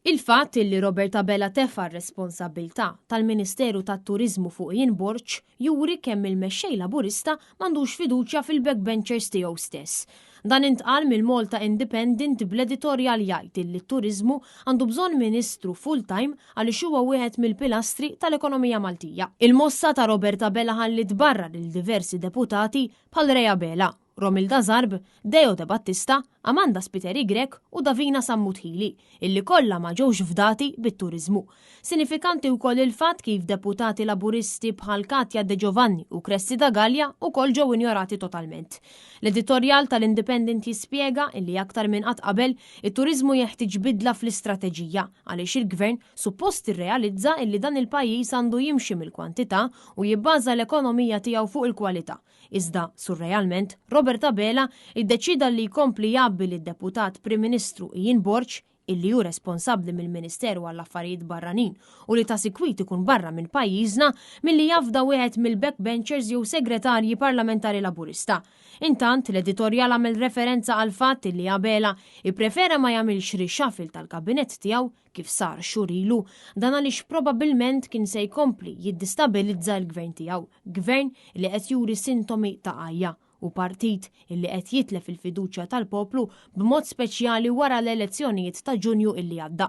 Il-fatt illi Robert Abela tefa' r-responsabbiltà tal-Ministeru tat-Turiżmu fuq Ian Borg juri kemm il-Mexxej Laburista m'għandux fiduċja fil-backbenchers tiegħu stess. Dan intqal mill-Malta Independent bl-editorjal jgħid illi t-turiżmu għandu bżonn Ministru full-time għaliex huwa wieħed mill-pilastri tal-ekonomija Maltija. Il-mossa ta' Robert Abela ħalliet barra lil diversi deputati bħal Ray Abela, Romilda Zarb, Deo Debattista, Amanda Spiteri Grech u Davina Sammut Hili, illi kollha ma ġewx fdati bit-turiżmu. Sinifikanti wkoll il-fatt kif deputati Laburisti bħal Katya De Giovanni u Cressida Galea wkoll ġew injorati totalment. L-editorjal tal-Independent jispjega illi aktar minn qatt qabel, it-turiżmu jeħtieġ bidla fl-istrateġija għaliex il-Gvern suppost irrealizza illi dan il-pajjiż għandu jimxi mill-kwantità u jibbaża l-ekonomija tiegħu fuq il-kwalità. Iżda, surrealment, Robert Abela iddeċieda li jkompli jgħabbi lid-Deputat Prim Ministru Ian Borg, illi hu responsabbli mill-Ministeru għall-Affarijiet Barranin u li ta' sikwit ikun barra minn pajjiżna, milli jafda wieħed mill-backbenchers jew segretarji parlamentari Laburista. Intant, l-editorjal għamel referenza għall-fatt illi Abela ipprefera ma jagħmilx reshuffle tal-kabinett tiegħu kif sar xhur ilu, dan għaliex probabbilment kien se jkompli jiddistabilizza l-gvern tiegħu, gvern li qed juri sintomi ta' għajja u partit illi qed jitlef il-fiduċja tal-poplu b'mod speċjali wara l-elezzjonijiet ta' Ġunju illi għadda.